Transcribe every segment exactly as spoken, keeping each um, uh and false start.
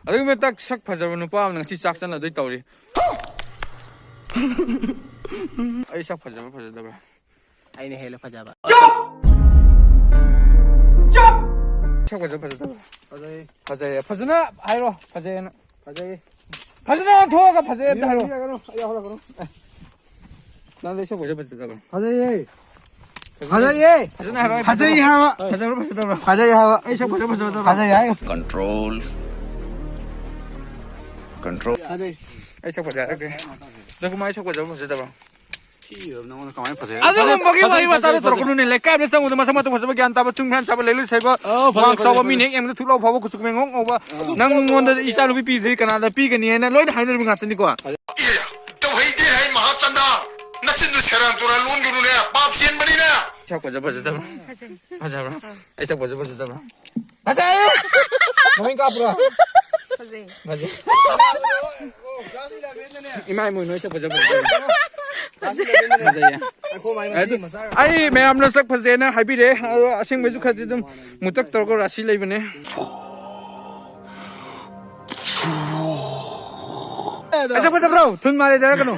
ꯑꯗꯨꯒꯤ ꯃꯊꯛ ꯁꯛ ꯐꯖꯕ ꯅꯨꯄꯥ ꯑꯃꯅ ꯉꯁꯤ ꯆꯥꯛ ꯆꯥꯅꯗꯣꯏ ꯇꯧꯔꯤ꯫ ꯑꯩ ꯁꯛ ꯐꯖꯕ꯭ꯔꯥ ꯐꯖꯗꯕ꯭ꯔꯥ? ꯑꯩꯅ ꯍꯦꯜꯂꯦ ꯐꯖꯕ꯫ ꯁꯛ ꯐꯖꯕ ꯐꯖꯗꯕ꯭ꯔꯥ? ꯐꯖꯩ꯫ ꯐꯖꯩꯌꯦ꯫ ꯐꯖꯅ ꯍꯥꯏꯔꯣ, ꯐꯖꯩꯌꯦꯅ꯫ ꯐꯖꯩ꯫ ꯐꯖꯅ ꯑꯣꯟꯊꯣꯛꯑꯒ ꯐꯖꯩ ꯑꯝꯇ ꯍꯥꯏꯔꯣ꯫ ꯌꯦꯡꯕꯤꯔꯒꯅꯨ, ꯑꯩ ꯌꯥꯎꯍꯜꯂꯛꯀꯅꯨ꯫ ꯅꯪꯗꯤ ꯁꯛ ꯐꯖ ꯐꯖꯗꯕ꯭ꯔꯥ? ꯐꯖꯩꯌꯦ꯫ ꯐꯖꯩꯌꯦ꯫ ꯐꯖꯅ ꯍꯥꯏꯔꯣ, ꯑꯩ ꯐꯖꯩ ꯐꯖꯕ-, ꯍꯥꯏꯕ꯫ ꯐꯖꯕ꯭ꯔꯥ ꯐꯖꯗꯕ꯭ꯔꯥ? ꯐꯖꯩ ꯍꯥꯏꯕ꯫ ꯑꯩ ꯁꯛ ꯐꯖ ꯐꯖꯗꯕ꯭ꯔꯥ? ꯐꯖꯩ ꯍꯥꯏ꯫ Control. Control. ꯐꯖꯩ꯫ ꯑꯩ ꯁꯛ ꯐꯖ ꯍꯥꯏꯔꯛꯀꯦ꯫ ꯖꯣꯀꯨꯃꯥꯔ, ꯑꯩ ꯁꯛ ꯐꯖꯕ꯭ꯔꯥ ꯐꯖꯗꯕ꯭ꯔꯥ? ꯊꯤꯔꯕ ꯅꯉꯣꯟꯗ ꯀꯃꯥꯏꯅ ꯐꯖꯩ? ꯑꯗꯨꯒꯨꯝꯕꯒꯤ ꯐꯖꯩ, ꯋꯥꯍꯩ ꯐꯖꯩ, ꯋꯥꯇꯥꯗꯣ ꯐꯖꯩ꯫ ꯇꯧꯔꯛꯀꯅꯨꯅꯦ꯫ ꯂꯩꯀꯥꯏ ꯑꯃꯗ ꯆꯪꯉꯨꯗ ꯃꯁꯛ ꯃꯇꯧ ꯐꯖꯕ, ꯒ꯭ꯌꯥꯟ ꯇꯥꯕ, ꯆꯨꯡ ꯈ꯭ꯔꯥꯟ ꯆꯥꯕ, ꯂꯩꯂꯨ ꯁꯩꯕ, ꯑꯧ, ꯐꯖꯩ, ꯋꯥꯡ ꯐꯖꯩ, ꯆꯥꯎꯕ, ꯐꯖꯩ꯫ ꯃꯤꯅ ꯍꯦꯛ ꯌꯦꯡꯕꯗ ꯊꯨꯛ ꯂꯥꯎ ꯐꯥꯎꯕ, ꯀꯨꯆꯨ ꯀꯨꯃꯦꯟ ꯉꯧ ꯉꯧꯕ, ꯅꯪꯉꯣꯟꯗ ꯏꯆꯥ ꯅꯨꯄꯤ ꯄꯤꯗ꯭ꯔꯗꯤ ꯀꯅꯥꯗ ꯄꯤꯒꯅꯤ ꯍꯥꯏꯅ ꯂꯣꯏꯅ ꯍꯥꯏꯅꯔꯤꯕ ꯉꯥꯛꯇꯅꯤꯀꯣ꯫ ꯇꯧꯍꯩꯗꯦ ꯍꯥꯏ ꯃꯍꯥꯆꯟꯗ꯫ ꯅꯆꯤꯟꯗꯨ ꯁꯦꯔꯥꯟ ꯇꯨꯔꯥꯟ ꯂꯣꯟꯒꯅꯨꯅꯦ꯫ ꯄꯥꯞ ꯆꯦꯟꯕꯅꯤꯅꯦ꯫ ꯁꯛ ꯐꯖ ꯐꯖꯗꯕ꯭ꯔꯥ? ꯐꯖꯩ꯫ ꯐꯖꯕ꯭ꯔꯥ? ꯑꯩ ꯁꯛ ꯐꯖ ꯐꯖꯗꯕ꯭ꯔꯥ? ꯐꯖꯩ! ꯃꯃꯤꯡ ꯀꯥꯞꯄ꯭ꯔꯣ? ꯐꯖꯩ꯫ ꯐꯖꯩ꯫ ꯏꯃꯥ ꯏꯃꯣꯏꯅꯨ, ꯑꯩ ꯁꯛ ꯐꯖ ꯐꯖꯗꯕ꯭ꯔꯥ? ꯐꯖꯩꯌꯦ꯫ ꯑꯗꯨ ꯑꯩ ꯃꯌꯥꯝꯅ ꯁꯛ ꯐꯖꯩꯅ ꯍꯥꯏꯕꯤꯔꯦ꯫ ꯑꯗꯣ ꯑꯁꯦꯡꯕꯩꯁꯨ ꯈꯔꯗꯤ ꯑꯗꯨꯝ ꯃꯨꯇꯛ ꯇꯧꯔꯒ ꯔꯥꯁꯤ ꯂꯩꯕꯅꯦ꯫ ꯑꯩ ꯁꯛ ꯐꯖꯕ꯭ꯔꯣ? ꯊꯨꯟ ꯃꯥꯜꯂꯦ ꯍꯥꯏꯔꯛꯀꯅꯨ꯫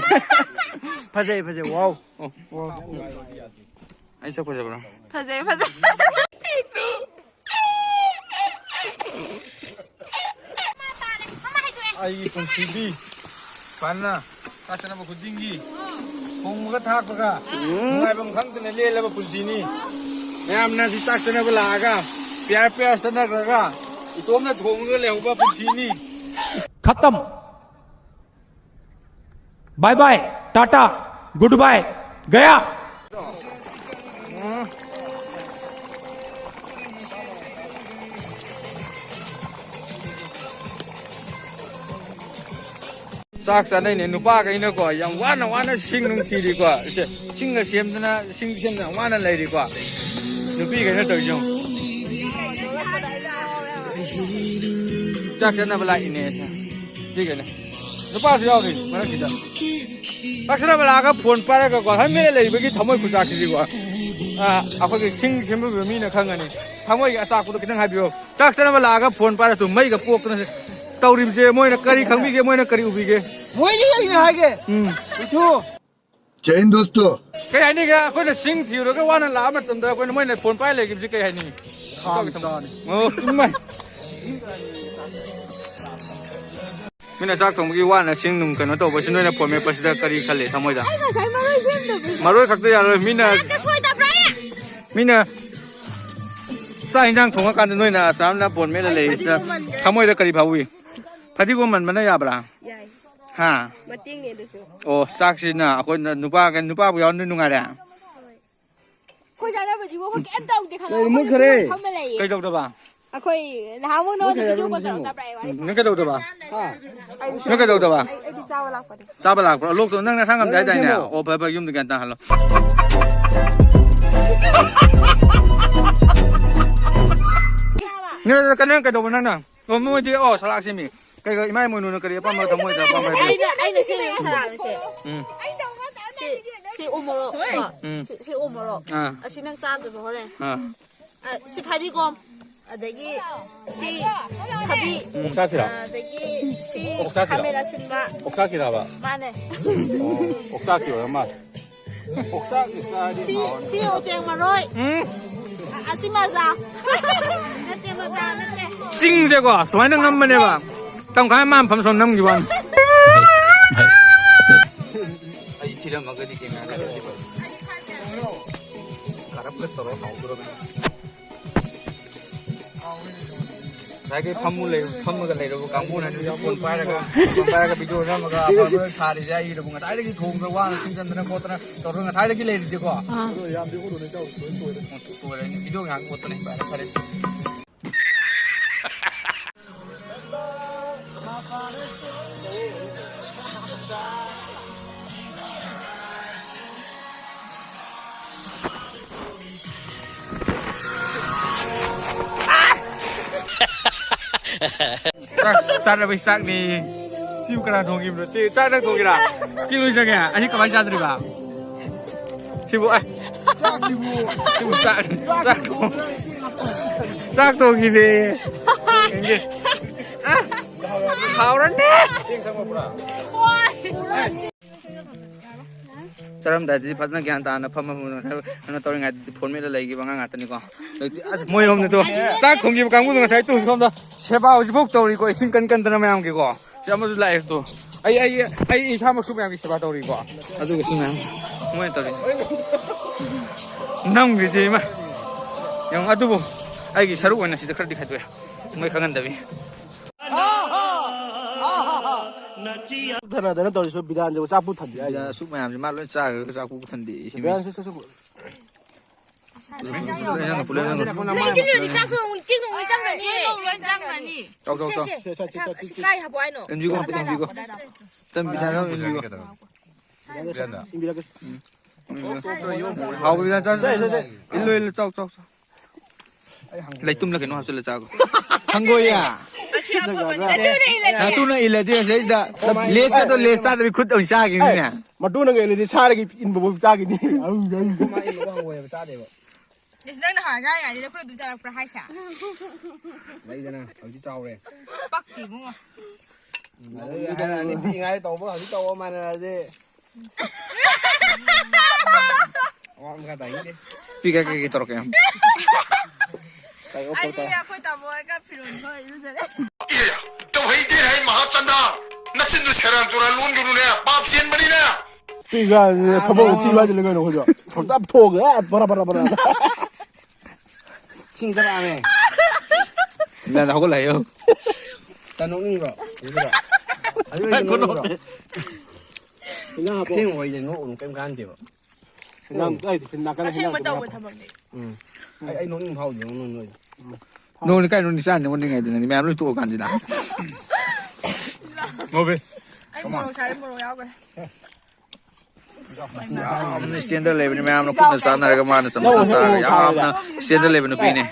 ꯐꯖꯩ, ꯐꯖꯩ, ꯋꯥꯎ꯫ ꯑꯣ꯫ ꯑꯩ ꯁꯛ ꯐꯖꯕ꯭ꯔꯣ? ꯐꯖꯩ, ꯐꯖꯩ꯫ ꯑꯩꯒꯤ ꯄꯨꯟꯁꯤꯗꯤ ꯁꯨꯃꯥꯏꯅ ꯆꯥꯛ ꯆꯥꯅꯕ ꯈꯨꯗꯤꯡꯒꯤ ꯊꯣꯡꯕꯒ ꯊꯥꯛꯄꯒ ꯅꯨꯡꯉꯥꯏꯐꯝ ꯈꯪꯗꯅ ꯂꯦꯜꯂꯕ ꯄꯨꯟꯁꯤꯅꯤ꯫ ꯃꯌꯥꯝꯅ ꯁꯤ ꯆꯥꯛ ꯆꯥꯅꯕ ꯂꯥꯛꯑꯒ ꯄꯤꯌꯥꯔ ꯄꯤꯌꯥꯔ ꯆꯠꯅꯈ꯭ꯔꯒ ꯏꯇꯣꯝꯅ ꯊꯣꯡꯉꯒ ꯂꯩꯍꯧꯕ ꯄꯨꯟꯁꯤꯅꯤ꯫ खत्म। Bye bye, ta-ta, goodbye, गया। ꯆꯥꯛ ꯆꯥꯅꯩꯅꯦ ꯅꯨꯄꯥꯈꯩꯅꯀꯣ, ꯌꯥꯝ ꯋꯥꯅ ꯋꯥꯅ ꯁꯤꯡ ꯅꯨꯡ ꯊꯤꯔꯤꯀꯣ꯫ ꯁꯦ, ꯁꯤꯡꯒ ꯁꯦꯝꯗꯅ, ꯁꯤꯡ ꯁꯦꯝꯗꯅ ꯋꯥꯅ ꯂꯩꯔꯤꯀꯣ ꯅꯨꯄꯤꯈꯩꯅ ꯇꯧꯔꯤꯁꯦ ꯌꯦꯡꯉꯨ꯫ ꯆꯥꯛ ꯆꯥꯅꯕ ꯂꯥꯛꯏꯅꯦ ꯁꯤꯈꯩꯅ꯫ ꯅꯨꯄꯥꯁꯨ ꯌꯥꯎꯔꯤ ꯃꯔꯛꯁꯤꯗ꯫ ꯆꯥꯛ ꯆꯥꯅꯕ ꯂꯥꯛꯑꯒ ꯐꯣꯟ ꯄꯥꯏꯔꯒꯀꯣ, ꯍꯟꯃꯦꯅ ꯂꯩꯕꯒꯤ ꯊꯃꯣꯏ ꯈꯨꯆꯥꯛꯁꯤꯗꯤꯀꯣ꯫ ꯑꯥ, ꯑꯩꯈꯣꯏꯒꯤ ꯁꯤꯡ ꯁꯦꯝꯕ ꯃꯤꯅ ꯈꯪꯒꯅꯤ꯫ ꯊꯃꯣꯏꯒꯤ ꯑꯆꯥꯛꯄꯗꯣ ꯈꯤꯇꯪ ꯍꯥꯏꯕꯤꯌꯣ꯫ ꯆꯥꯛ ꯆꯥꯅꯕ ꯂꯥꯛꯑꯒ ꯐꯣꯟ ꯄꯥꯏꯔ ꯇꯨ ꯃꯩꯒ ꯄꯣꯛꯇꯅ ꯇꯧꯔꯤꯕꯁꯦ ꯃꯣꯏꯅ ꯀꯔꯤ ꯈꯪꯕꯤꯒꯦ, ꯃꯣꯏꯅ ꯀꯔꯤ ꯎꯕꯤꯒꯦ? ꯃꯣꯏꯗꯤ ꯑꯩꯅ ꯍꯥꯏꯒꯦ꯫ ꯎꯝ꯫ ꯏꯊꯨ꯫ ꯖꯩ ꯍꯤꯟꯗ ꯗꯣꯁꯇꯣ꯫ ꯀꯩ ꯍꯥꯏꯅꯤꯒꯦ? ꯑꯩꯈꯣꯏꯅ ꯁꯤꯡ ꯊꯤꯔꯨꯔꯒ ꯋꯥꯅ ꯂꯥꯛꯑ ꯃꯇꯝꯗ ꯑꯩꯈꯣꯏꯅ, ꯃꯣꯏꯅ ꯐꯣꯟ ꯄꯥꯏ ꯂꯩꯈꯤꯕꯁꯦ ꯀꯩ ꯍꯥꯏꯅꯤ? ꯈꯥꯡ ꯆꯥꯅꯤ꯫ ꯑꯣ, ꯏꯃꯥꯏ꯫ ꯃꯤꯅ ꯆꯥꯛ ꯊꯣꯡꯕꯒꯤ ꯋꯥꯅ ꯁꯤꯡ ꯅꯨꯡ ꯀꯩꯅꯣ ꯇꯧꯕꯁꯤ ꯅꯣꯏꯅ ꯐꯣꯟ ꯃꯦꯠꯄꯁꯤꯗ ꯀꯔꯤ ꯈꯜꯂꯤ ꯊꯃꯣꯏꯗ? ꯑꯩ ꯉꯁꯥꯏ ꯃꯔꯣꯏ ꯁꯦꯝꯗꯕꯅꯦ꯫ ꯃꯔꯣꯏ ꯈꯛꯇ ꯌꯥꯔꯣꯏ, ꯃꯤꯅ ꯆꯥꯛꯀ ꯁꯣꯏꯗꯕ꯭ꯔꯥ ꯑꯩ? ꯃꯤꯅ ꯆꯥꯛ ꯏꯟꯖꯥꯡ ꯊꯣꯡꯉꯀꯥꯟꯗ ꯅꯣꯏꯅ ꯑꯁꯥꯝꯅ ꯐꯣꯟ ꯃꯦꯠꯂ ꯑꯩ ꯂꯩꯔꯤꯁꯤꯗ ꯐꯗꯤꯒꯣꯝ ꯃꯟꯒ꯭ꯔꯦ꯫ ꯊꯃꯣꯏꯗ ꯀꯔꯤ ꯐꯥꯎꯏ? ꯐꯗꯤꯒꯣꯝ ꯃꯟꯕꯅ ꯌꯥꯕ꯭ꯔꯥ? ꯌꯥꯏ꯫ ꯍꯥ? ꯃꯇꯦꯡꯅꯦ ꯑꯗꯨꯁꯨ꯫ ꯑꯣ, ꯆꯥꯛꯁꯤꯅ ꯑꯩꯈꯣꯏꯅ ꯅꯨꯄꯥ, ꯅꯨꯄꯥꯕꯨ ꯌꯥꯎꯔꯗꯤ ꯅꯨꯡꯉꯥꯏꯔꯦ? ꯑꯩꯈꯣꯏ ꯆꯥꯅꯕꯗꯤꯕꯣ ꯑꯩꯈꯣꯏ ꯀꯩꯝ ꯇꯧꯗꯦ ꯈꯜꯂꯣ꯫ ꯀꯩꯅꯣ ꯑꯩꯈꯣꯏ ꯃꯨꯠꯈ꯭ꯔꯦ? ꯅꯨꯄꯤꯅ ꯐꯝꯃ ꯂꯩꯌꯦ꯫ ꯀꯩꯗꯧꯗꯕ? ꯑꯩꯈꯣꯏ ꯅꯍꯥꯟꯃꯨꯛ ꯅꯉꯣꯟꯗ ꯃꯨꯠꯈ꯭ꯔꯦ ꯚꯤꯗꯤꯑꯣ ꯍꯥꯏꯕ꯭ꯔꯣ ꯀꯣꯜ ꯅꯪ ꯁꯦꯝꯃꯣ? ꯇꯧꯔꯛꯇꯕ꯭ꯔꯥ ꯑꯩ ꯋꯥꯔꯤ ꯎꯝ, ꯅꯪ ꯀꯩꯗꯧꯗꯕ? ꯑꯩ, ꯑꯩꯗꯤ ꯆꯥꯕ ꯂꯥꯛꯄꯅꯦ꯫ ꯆꯥꯕ ꯂꯥꯛꯄ꯭ꯔꯣ? ꯂꯣꯛꯇꯣ ꯅꯪ ꯅꯁꯥ ꯉꯝꯗꯦ ꯅꯪ ꯍꯥꯏꯗꯥꯏꯅꯦ? ꯁꯦꯝꯃꯣ꯫ ꯑꯣ, ꯐꯔꯦ, ꯐꯔꯦ, ꯌꯨꯝꯗ ꯒ꯭ꯌꯥꯟ ꯇꯥꯍꯜꯂꯣ꯫ ꯅꯪ, ꯅꯪ ꯀꯩꯗꯧꯕ ꯅꯪꯅ? ꯑꯣ, ꯃꯣꯏꯗꯤ, ꯑꯣ, ꯁꯂꯥꯛꯁꯤꯃꯤ꯫ ꯀꯩ, ꯀꯩ, ꯏꯃꯥ ꯏꯃꯣꯏꯅꯨꯅ ꯀꯔꯤ ꯑꯄꯥꯝꯕ ꯊꯃꯣꯏꯗ ꯑꯄꯥꯝꯕ ꯍꯥꯏꯕꯤꯌꯨ? ꯑꯩꯅ, ꯑꯩꯅ ꯁꯦꯝꯃꯤꯕ ꯁꯂꯥꯠꯁꯦ꯫ ꯎꯝ꯫ ꯁꯤ, ꯁꯤ ꯎ ꯃꯣꯔꯣꯛ ꯀꯣ꯫ ꯎꯝ꯫ ꯁꯤ, ꯁꯤ ꯎ ꯃꯣꯔꯣꯛ꯫ ꯑꯥ꯫ ꯑꯁꯤ ꯅꯪ ꯆꯥꯗꯣꯏꯕ ꯍꯣꯔꯦꯟ꯫ ꯑꯥ꯫ ꯑ, ꯁꯤ ꯐꯗꯤꯒꯣꯝ꯫ ꯑꯗꯒꯤ ꯁꯤ ꯊꯕꯤ꯫ ꯎꯝ꯫ ꯑꯣꯛꯆꯥꯛꯀꯤꯔꯣ? ꯑꯗꯒꯤ ꯁꯤ ꯑꯣꯛꯆꯥꯛꯀꯤꯔꯣ? ꯈꯥꯃꯦꯟ ꯑꯁꯤꯟꯕ꯫ ꯑꯣꯛꯆꯥꯛꯀꯤꯔꯕ? ꯃꯥꯅꯦ꯫ ꯑꯣ, ꯑꯣꯛꯆꯥꯛꯀꯤ ꯑꯣꯏꯔ ꯃꯥꯜꯂꯦ꯫ ꯑꯣꯛꯆꯥꯛꯀꯤ ꯆꯥꯔꯗꯤ ꯁꯤ, ꯍꯥꯎꯔꯅꯤ꯫ ꯁꯤ ꯎꯆꯦꯛ ꯃꯔꯣꯏ꯫ ꯎꯝ꯫ ꯑ-, ꯑꯁꯤ ꯃꯖꯥ꯫ ꯅꯠꯇꯦ, ꯃꯖꯥ ꯅꯠꯇꯦ꯫ ꯆꯤꯡꯁꯦꯀꯣ, ꯁꯨꯃꯥꯏꯅ ꯉꯝꯕꯅꯦꯕ꯫ ꯇꯪꯈꯥꯏ ꯑꯃ ꯃꯐꯝ ꯁꯣꯝ ꯅꯝꯈꯤꯕ ꯋꯥꯅꯤ꯫ ꯑꯩ ꯊꯤꯔꯝꯃꯒꯗꯤ ꯀꯦꯃꯦꯔꯥ ꯀꯥꯔꯞꯀ ꯇꯧꯔ ꯍꯥꯎꯗꯣꯔꯕꯅꯤ꯫ ꯉꯁꯥꯏꯒꯤ ꯐꯝꯃꯨ ꯂꯩ-, ꯐꯝꯃꯒ ꯂꯩꯔꯨꯕ ꯀꯥꯡꯕꯨꯅ ꯍꯧꯖꯤꯛ ꯐꯣꯟ ꯄꯥꯏꯔꯒ, ꯐꯣꯟ ꯄꯥꯏꯔꯒ ꯚꯤꯗꯤꯑꯣ ꯅꯝꯃꯒ ꯑꯐꯕ ꯁꯥꯔꯤꯁꯦ ꯑꯩꯒꯤꯗꯕꯨ ꯉꯁꯥꯏꯗꯒꯤ ꯊꯣꯡꯗ ꯋꯥꯅ ꯁꯤꯡꯖꯟꯗꯅ ꯈꯣꯠꯇꯅ ꯇꯧꯔꯒ ꯉꯁꯥꯏꯗꯒꯤ ꯂꯩꯔꯤꯁꯦꯀꯣ꯫ ꯑꯥ꯫ ꯂꯣꯏꯔꯦ, ꯚꯤꯗꯤꯑꯣ ꯉꯥꯏꯍꯥꯛ ꯑꯣꯠꯄꯅꯦ꯫ ꯐꯔꯦ, ꯐꯔꯦ꯫ ꯆꯥꯛ ꯆꯥꯅꯕꯩ ꯆꯥꯛꯅꯤ꯫ ꯁꯤꯕꯨ ꯀꯅꯥ ꯊꯣꯡꯈꯤꯕꯅꯣ? ꯁꯤ ꯆꯥꯛ ꯅꯪ ꯊꯣꯡꯒꯤꯔꯥ? ꯁꯤ ꯂꯣꯏ ꯆꯪꯉꯦ꯫ ꯑꯁꯤ ꯀꯃꯥꯏꯅ ꯆꯥꯗꯣꯔꯤꯕ? ꯁꯤꯕꯨ, ꯑꯦ꯫ ꯆꯥꯛꯁꯤꯕꯨ꯫ ꯁꯤꯕꯨ ꯆꯥꯛ, ꯆꯥꯛ ꯊꯣꯡ-, ꯆꯥꯛ ꯊꯣꯡꯈꯤꯅꯦ꯫ ꯌꯦꯡꯒꯦ꯫ ꯑ꯫ ꯍꯥꯎꯔꯅꯤ꯫ ꯆꯠꯂꯝꯗꯥꯏꯗꯗꯤ ꯐꯖꯅ ꯒ꯭ꯌꯥꯟ ꯇꯥꯅ ꯐꯝꯃ ꯐꯝꯃ ꯉꯁꯥꯏ ꯀꯩꯅꯣ ꯇꯧꯔꯤꯉꯩꯗꯗꯤ ꯐꯣꯟ ꯃꯦꯠꯂ ꯂꯩꯈꯤꯕ ꯑꯉꯥꯡ ꯉꯥꯛꯇꯅꯤꯀꯣ꯫ ꯍꯧꯖꯤꯛꯇꯤ ꯑꯁ ꯃꯣꯏꯔꯣꯝꯗ ꯇꯣ ꯆꯥꯛ ꯊꯣꯡꯈꯤꯕ ꯀꯥꯡꯕꯨꯗꯣ ꯉꯁꯥꯏ ꯇꯨ ꯁꯣꯝꯗ ꯁꯦꯕꯥ ꯍꯧꯖꯤꯛꯐꯥꯎ ꯇꯧꯔꯤꯀꯣ, ꯏꯁꯤꯡ ꯀꯟ ꯀꯟꯗꯅ ꯃꯌꯥꯝꯒꯤꯀꯣ꯫ ꯁꯤ ꯑꯃꯁꯨ ꯂꯥꯛꯑꯦ ꯇꯨ꯫ ꯑꯩ, ꯑꯩ, ꯑꯩ ꯏꯁꯥꯃꯛꯁꯨ ꯃꯌꯥꯝꯒꯤ ꯁꯦꯕꯥ ꯇꯧꯔꯤꯀꯣ꯫ ꯑꯗꯨꯒꯁꯨ ꯃꯌꯥꯝ ꯃꯣꯏꯅ ꯇꯧꯔꯤ꯫ ꯅꯝꯈ꯭ꯔꯤꯁꯦ ꯏꯃꯥ꯫ ꯌꯦꯡꯉꯣ, ꯑꯗꯨꯕꯨ ꯑꯩꯒꯤ ꯁꯔꯨꯛ ꯑꯣꯏꯅ ꯁꯤꯗ ꯈꯔꯗꯤ ꯈꯥꯏꯗꯣꯛꯑꯦ꯫ ꯃꯣꯏ ꯈꯪꯍꯟꯗꯕꯤ꯫ ꯄꯨꯛ ꯊꯟꯅꯗꯅ ꯇꯧꯔꯤꯁꯨ ꯕꯤꯗꯥꯟꯁꯦ ꯆꯥꯛ ꯄꯨꯛ ꯊꯟꯗꯦ ꯍꯥꯏꯁꯦ꯫ ꯕꯤꯗꯥꯟ ꯑꯁꯨꯛ ꯃꯌꯥꯝꯁꯦ ꯃꯥ ꯂꯣꯏ ꯆꯥꯈ꯭ꯔꯒ ꯆꯥꯛ ꯄꯨꯛ ꯊꯟꯗꯦ ꯁꯤꯅꯤ꯫ ꯕꯤꯗꯥꯟꯁꯦ ꯆꯠ-, ꯆꯠ-, ꯄꯨꯂꯞ ꯌꯥꯟꯒꯅꯨ, ꯄꯨꯂꯞ ꯌꯥꯟꯒꯅꯨ꯫ ꯂꯦꯡꯁꯤꯜꯂꯨꯔꯗꯤ ꯆꯥꯛꯁꯨ ꯑꯃꯨꯛ ꯆꯦꯡ ꯑꯃꯨꯛ ꯂꯣꯏ ꯆꯪꯈ꯭ꯔꯅꯤ꯫ ꯆꯦꯡ ꯑꯃꯨꯛ ꯂꯣꯏ ꯆꯪꯈ꯭ꯔꯅꯤ꯫ ꯆꯥꯎ, ꯆꯥꯎ, ꯆꯥꯎ꯫ ꯁꯦ, ꯁꯦ, ꯁꯦ, ꯁꯦ, ꯁꯦ, ꯁꯦ, ꯀꯥꯏ ꯍꯥꯞꯄꯣ ꯍꯥꯏꯅꯣ? ꯏꯟꯕꯤꯈꯣ, ꯑꯝꯇ ꯏꯟꯕꯤꯈꯣ꯫ ꯆꯟ, ꯕꯤꯗꯥꯟ, ꯏꯟꯕꯤꯈꯣ꯫ ꯕꯤꯗꯥꯟꯗ꯫ ꯏꯟꯕꯤꯔꯒꯦ꯫ ꯍꯥꯎꯕꯅꯤꯗ, ꯆꯥ, ꯆꯥ, ꯆꯥ꯫ ꯏꯜꯂꯨ, ꯏꯜꯂꯨ, ꯆꯥꯎ, ꯆꯥꯎ, ꯆꯥꯎ꯫ ꯂꯩꯇꯨꯝꯂ ꯀꯩꯅꯣ ꯍꯥꯞꯆꯤꯜꯂ ꯆꯥꯒꯣ꯫ ꯍꯪꯒꯣꯏꯌꯦ꯫ ꯑꯁꯤ ꯑꯐꯕꯅꯤ꯫ ꯑꯗꯨꯅ ꯏꯜꯂꯗꯤ ꯑꯁꯤꯗ ꯂꯦꯁꯀꯗꯣ ꯂꯦꯁ ꯆꯥꯗꯕꯤ ꯈꯨꯠ ꯑꯣꯏꯅ ꯆꯥꯈꯤꯕꯅꯤꯅꯦ꯫ ꯑꯦ, ꯃꯇꯨꯅ ꯀꯩꯅꯗꯤ ꯁꯥꯔꯒ ꯏꯟꯕꯐꯥꯎ ꯆꯥꯈꯤꯅꯤ꯫ ꯑꯧ, ꯑꯧ꯫ ꯃꯥ ꯏꯟꯕꯐꯥꯎ ꯍꯪꯒꯣꯏꯌꯦꯕ, ꯆꯥꯗꯦꯕ꯫ ꯏꯁ, ꯅꯪ ꯅꯍꯥꯟ ꯉꯥꯏꯔꯤꯉꯩꯗ ꯈꯨꯠ ꯑꯗꯨꯝ ꯆꯥꯔꯛꯄ꯭ꯔꯥ ꯍꯥꯏꯁꯦ? ꯂꯩꯗꯅ, ꯍꯧꯖꯤꯛ ꯆꯥꯎꯔꯦ꯫ ꯄꯛꯇꯦ ꯏꯕꯨꯡꯉꯣ꯫ ꯑꯗꯨꯗꯤ ꯍꯥꯏꯔꯛꯑꯅꯤ, ꯄꯤꯛꯏꯉꯥꯏ ꯇꯧꯕ ꯍꯧꯖꯤꯛ ꯇꯧꯕ ꯃꯥꯟꯅꯔꯗꯤ꯫ ꯑꯋꯥ ꯃꯈꯥ ꯇꯥꯅꯤꯡꯗꯦ꯫ ꯄꯤ ꯀꯩ ꯀꯩ ꯀꯩ ꯇꯧꯔꯛꯀꯦ? ꯀꯩ ꯑꯣꯛ ꯑꯩꯗꯤ ꯇꯧꯔꯛꯀꯦ? ꯑꯩꯈꯣꯏ ꯇꯥꯃꯣ ꯍꯣꯏꯒ ꯐꯤꯔꯣꯟ ꯈꯔ ꯏꯔꯨꯖꯔꯦ꯫ ꯑꯦ, ꯇꯧꯍꯩꯗꯦ ꯍꯥꯏ ꯃꯍꯥꯆꯟꯗ꯫ ꯅꯆꯤꯟꯗꯨ ꯁꯦꯔꯥꯟ ꯇꯨꯔꯥꯟ ꯂꯣꯟꯒꯅꯨꯅꯦ, ꯄꯥꯞ ꯆꯦꯟꯕꯅꯤꯅꯦ꯫ ꯄꯤꯛꯏꯀꯥꯟꯗ ꯊꯕꯛ ꯊꯤ ꯍꯥꯏꯁꯤꯜꯂꯦ ꯀꯩꯅꯣ ꯑꯩꯈꯣꯏꯁꯨ꯫ ꯁꯣꯝꯇ ꯊꯣꯛꯑꯒ ꯕꯔꯥ ꯕꯔꯥ ꯕꯔꯥ꯫ ꯏꯁꯤꯡ ꯍꯦꯛꯇ ꯂꯥꯛꯑꯝꯃꯦ꯫ ꯅꯪ ꯍꯧꯒꯠꯂꯛꯑꯦ꯫ ꯆꯥ ꯅꯣꯛꯅꯤꯡꯕ꯭ꯔꯣ? ꯍꯧꯖꯤꯛꯀꯤꯗꯣ? ꯍꯧꯖꯤꯛꯀꯤꯗꯣ ꯅꯪ ꯅꯣꯛꯅꯤꯡꯕ꯭ꯔꯣ? ꯈꯨꯅꯣꯛꯇꯨ꯫ ꯏꯟꯖꯥꯡ ꯍꯥꯞꯄꯣ꯫ ꯑꯁꯦꯡꯕ ꯋꯥꯔꯤꯗ ꯅꯣꯛꯎꯅꯨ, ꯀꯩꯝ ꯀꯥꯟꯗꯦꯕ꯫ ꯏꯟꯖꯥꯡ, ꯑꯩ ꯇꯤꯐꯤꯟ ꯅꯥꯀꯟꯗ ꯑꯁꯦꯡꯕ ꯏꯟꯖꯥꯡ ꯇꯧꯕ ꯍꯥꯞꯄꯣ꯫ ꯊꯕꯛꯅꯦ꯫ ꯎꯝ꯫ ꯑꯩ, ꯑꯩ ꯅꯣꯛꯅꯤꯡ ꯐꯥꯎꯗꯦ, ꯅꯣꯛꯅꯤꯡ ꯅꯣꯛꯏ꯫ ꯅꯣꯡꯅꯤ ꯀꯥꯏ ꯅꯣꯡꯅꯤ ꯆꯥꯅꯤ ꯅꯣꯛꯅꯤꯡꯉꯥꯏꯗꯨꯅꯅꯤ ꯃꯌꯥꯝ ꯂꯣꯏ ꯇꯣꯛꯑꯀꯥꯟꯁꯤꯗ꯫ ꯃꯣꯕꯤ꯫ ꯑꯩ ꯃꯣꯔꯣꯛ ꯁꯥꯔꯦ, ꯃꯣꯔꯣꯛ ꯌꯥꯎꯈ꯭ꯔꯦ꯫ ꯌꯥꯝꯅ ꯁ꯭ꯇꯦꯟꯗꯔ ꯂꯩꯕꯅꯤ, ꯃꯌꯥꯝꯅ ꯈꯨꯠꯅ ꯆꯥꯟꯅꯔꯒ ꯃꯥꯅ ꯆꯥꯃꯁꯅ ꯆꯥꯔꯒ ꯌꯥꯝꯅ ꯁ꯭ꯇꯦꯟꯗꯔ ꯂꯩꯕ ꯅꯨꯄꯤꯅꯦ꯫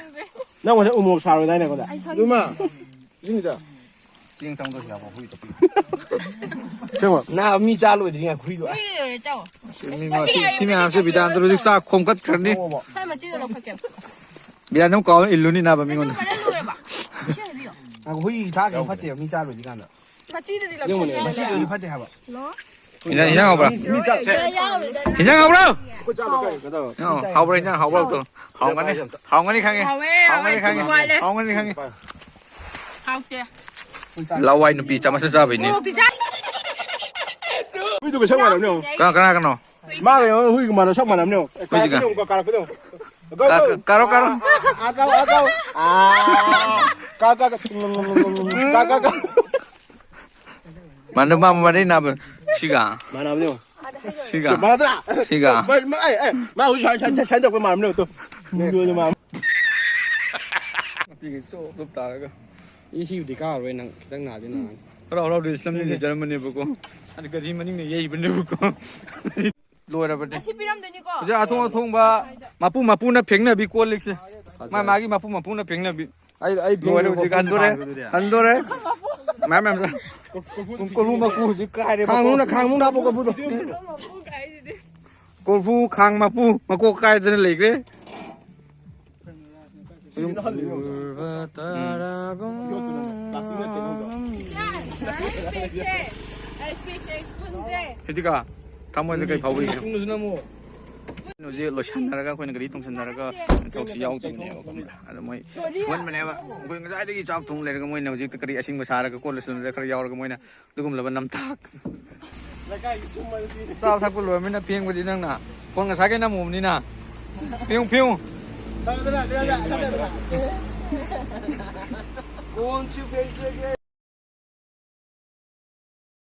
ꯅꯪ ꯉꯁꯥꯏ ꯎꯃꯣꯔꯣꯛ ꯁꯥꯔꯣꯏꯗꯥꯏꯅꯦ ꯑꯩꯉꯣꯟꯗ? ꯑꯗꯨꯃ꯫ ꯏꯁꯤꯡꯗ꯫ ꯆꯦꯡ ꯆꯪꯗꯧꯁꯤꯗ ꯍꯨꯏ ꯇꯧꯕꯤ꯫ ꯁꯦꯡꯕ? ꯅꯥ ꯃꯤ ꯆꯥ ꯂꯣꯏꯗ꯭ꯔꯤꯉꯩ ꯍꯨꯏꯗꯣ꯫ ꯍꯨꯏ ꯂꯣꯏꯔꯦ ꯆꯥꯎ꯫ ꯁꯤ ꯃꯤ-, ꯁꯤ ꯃꯌꯥꯝꯁꯦ ꯕꯤꯗꯥꯟꯗ ꯍꯧꯖꯤꯛ ꯆꯥꯛ ꯈꯣꯝꯀꯠꯈ꯭ꯔꯅꯤ꯫ ꯁ꯭ꯋꯥꯏ ꯃꯆꯤꯗꯣ ꯂꯧꯈꯠꯀꯦ꯫ ꯕꯤꯗꯥꯟꯗ ꯑꯃꯨꯛ ꯀꯥꯎ ꯏꯜꯂꯨꯅꯤ ꯅꯥꯕ ꯃꯤꯉꯣꯟꯗ꯫ ꯃꯔꯨ ꯂꯣꯏꯔꯕ? ꯁꯤ ꯍꯥꯏꯕꯤꯌꯣ꯫ ꯍꯨꯏ ꯊꯥꯛꯈꯤꯕ ꯐꯠꯇꯦꯕ, ꯃꯤ ꯆꯥꯔꯣꯏꯗꯤ ꯀꯥꯟꯗ꯫ ꯃꯆꯤꯗꯗꯤ ꯂꯧꯁꯤꯟꯕ ꯌꯥꯏ꯫ ꯃꯆꯤꯗꯗꯤ ꯐꯠꯇꯦ ꯍꯥꯏꯕ꯫ ꯏꯟꯖꯥꯡ, ꯏꯟꯖꯥꯡ ꯍꯥꯎꯕ꯭ꯔꯥ? ꯃꯤ ꯆꯥꯛꯁꯦ꯫ ꯌꯥꯎꯔꯤꯗ꯫ ꯏꯟꯖꯥꯡ ꯍꯥꯎꯕ꯭ꯔꯣ? ꯑꯩꯈꯣꯏ ꯆꯥꯕ ꯀꯩ ꯀꯩꯗꯧꯔꯕ? ꯏꯟꯖꯥꯡ ꯍꯥꯎꯕ꯭ꯔꯥ, ꯏꯟꯖꯥꯡ ꯍꯥꯎꯕ꯭ꯔꯣ? ꯍꯥꯎꯒꯅꯤ꯫ ꯍꯥꯎꯒꯅꯤ ꯈꯪꯉꯦ꯫ ꯍꯥꯎꯋꯦ, ꯍꯥꯎꯒꯅꯤ ꯍꯥꯎꯋꯦ, ꯈꯪꯉꯦ꯫ ꯍꯥꯎꯋꯦ꯫ ꯍꯥꯎꯒꯅꯤ ꯈꯪꯉꯦ꯫ ꯍꯥꯎꯇꯦ꯫ ꯂꯋꯥꯏ ꯅꯨꯄꯤ ꯆꯥꯃꯁ ꯆꯥꯕꯩꯅꯦ꯫ ꯃꯣꯔꯣꯛꯇꯤ ꯆꯥ-, ꯍꯨꯏꯗꯨꯒ ꯁꯛ ꯃꯥꯟꯅꯕꯅꯦ ꯌꯦꯡꯉꯣ꯫ ꯀꯅꯥ, ꯀꯅꯥ, ꯀꯅꯥ? ꯃꯥꯒ ꯌꯦꯡꯉꯣ, ꯍꯨꯏꯒ ꯃꯥꯟꯅꯕ, ꯁꯛ ꯃꯥꯟꯅꯕꯅꯦ ꯌꯦꯡꯉꯣ꯫ ꯑꯦ, ꯍꯨꯏꯁꯤꯒ꯫ ꯀꯥꯔꯛꯄꯗꯣ ꯌꯦꯡꯉꯣ, ꯀꯥꯔꯛꯄꯗꯣ ꯌꯦꯡꯉꯣ꯫ ꯒꯧ, ꯀꯥ-, ꯒꯧ꯫ ꯀꯥꯔꯣ, ꯀꯥꯔꯣ꯫ ꯑꯥ, ꯑꯥ, ꯒꯧ, ꯒꯧ꯫ ꯑꯥ, ꯀꯥ, ꯀꯥ, ꯀꯥ꯫ ꯀꯥ, ꯀꯥ, ꯀꯥ꯫ ꯃꯥꯟꯅ-, ꯃꯥ-, ꯃꯥꯟꯅꯩ ꯅꯥꯕ꯫ ꯁꯤꯒ꯫ ꯃꯥꯟꯅꯕꯅꯦ ꯌꯦꯡꯉꯣ꯫ ꯁꯤꯒ꯫ ꯃꯥꯟꯅꯗ꯭ꯔꯥ? ꯁꯤꯒ꯫ ꯃꯥ, ꯃꯥ, ꯑꯦ, ꯑꯦ, ꯃꯥ ꯍꯧꯖꯤꯛ ꯁꯨꯃꯥꯏꯅ, ꯁꯨꯃꯥꯏꯅ, ꯁꯨꯃꯥꯏꯅ ꯇꯧꯔꯛꯄ ꯃꯥꯟꯕꯅꯦ ꯌꯦꯡꯉꯣ ꯇꯨ꯫ ꯃꯥꯟꯕꯅꯦ꯫ ꯅꯨꯄꯤꯒꯤ ꯆꯣꯞ ꯆꯣꯞ ꯇꯥꯔꯒ꯫ ꯏ ꯁꯤꯕꯨꯗꯤ ꯀꯥꯔꯔꯣꯏ ꯅꯪ, ꯈꯤꯇꯪ ꯅꯥꯗꯤ ꯅꯥꯔꯅꯤ꯫ ꯍꯔꯥꯎ ꯍꯔꯥꯎ ꯔꯤꯜꯁ ꯅꯝꯅꯤꯡ ꯂꯩꯖꯔꯝꯕꯅꯦꯕꯀꯣ꯫ ꯑꯗꯨ ꯒꯥꯔꯤ ꯃꯅꯤꯡꯅ ꯌꯩꯕꯅꯦꯕꯀꯣ꯫ ꯂꯣꯏꯔꯕꯅꯦ꯫ ꯑꯁꯤ ꯄꯤꯔꯝꯗꯣꯏꯅꯤꯀꯣ꯫ ꯍꯧꯖꯤꯛ ꯑꯊꯣꯡ ꯑꯊꯣꯡꯕ ꯃꯄꯨ ꯃꯄꯨꯅ ꯐꯦꯡꯅꯕꯤ ꯀꯣꯜ ꯂꯤꯛꯁꯦ꯫ ꯃꯥ ꯃꯥꯒꯤ ꯃꯄꯨ ꯃꯄꯨꯅ ꯐꯦꯡꯅꯕꯤ꯫ ꯑꯩ, ꯑꯩ ꯂꯣꯏꯔꯦ ꯐꯦꯡꯉꯦ, ꯍꯧꯖꯤꯛ ꯀꯣꯔꯐꯨ ꯍꯟꯗꯣꯔꯦ꯫ ꯊꯥꯡꯗꯨꯗꯤ꯫ ꯍꯟꯗꯣꯔꯦ꯫ ꯃꯌꯥꯝ ꯃꯌꯥꯝ ꯆꯥ-, ꯀꯣꯔꯐꯨ ꯀꯣꯔꯐꯨ ꯃꯀꯨ ꯍꯧꯖꯤꯛ ꯀꯥꯏꯔꯦ꯫ ꯈꯥꯡ ꯃꯅꯨꯡꯗ, ꯈꯥꯡ ꯃꯅꯨꯡꯗ ꯍꯥꯞꯄꯣ ꯀꯣꯔꯐꯨꯗꯣ꯫ ꯀꯣꯔꯐꯨ ꯈꯥꯡ ꯃꯄꯨ ꯃꯀꯣꯛ ꯀꯥꯏꯗꯅ ꯂꯩꯈ꯭ꯔꯦ꯫ ꯎꯝ꯫ ꯏꯆꯥ, ꯄ꯭ꯂꯥꯁꯇꯤꯛ ꯅꯠꯇꯦ ꯅꯪꯗꯣ꯫ ꯍꯦꯇꯤꯀꯥ, ꯊꯃꯣꯏꯗ ꯀꯩ ꯐꯥꯎꯕꯤꯒꯦ? ꯊꯨꯅꯁꯨ ꯅꯝꯃꯣ꯫ ꯍꯧꯖꯤꯛ ꯂꯣꯏꯁꯟꯅꯔꯒ ꯑꯩꯈꯣꯏꯅ ꯒꯥꯔꯤ ꯇꯣꯡꯁꯤꯟꯅꯔꯒ ꯊꯕꯛꯁꯤ ꯌꯥꯎꯗꯕꯅꯦꯕ, ꯈꯪꯕ꯭ꯔꯥ? ꯑꯗ ꯃꯣꯏ ꯁꯨꯍꯟꯕꯅꯦꯕ꯫ ꯑꯩꯈꯣꯏ ꯉꯁꯥꯏꯗꯒꯤ ꯆꯥꯛ ꯊꯣꯡ ꯂꯩꯔꯒ ꯃꯣꯏꯅ ꯍꯧꯖꯤꯛꯇ ꯀꯔꯤ ꯑꯁꯤꯡꯕ ꯁꯥꯔꯒ ꯀꯣꯜ ꯂꯣꯏꯁꯟꯕꯗ ꯈꯔ ꯌꯥꯎꯔꯒ ꯃꯣꯏꯅ ꯑꯗꯨꯒꯨꯝꯂꯕ ꯅꯝꯊꯥꯛ꯫ ꯂꯩꯀꯥꯏꯒꯤ ꯁꯨꯝꯕ ꯁꯤ꯫ ꯆꯥꯕ ꯊꯛꯄ ꯂꯣꯏꯔꯃꯤꯅ ꯐꯦꯡꯕꯗꯤ ꯅꯪꯅ ꯐꯣꯟ ꯉꯁꯥꯏ ꯀꯩ ꯅꯝꯃꯨꯕꯅꯤꯅ꯫ ꯐꯦꯡꯉꯨ, ꯐꯦꯡꯉꯨ꯫ ꯇꯧꯗꯅ, ꯇꯧꯗꯅ, ꯇꯧꯗꯅ꯫ ꯀꯣꯟꯁꯨ ꯐꯦꯡꯖꯒꯦ꯫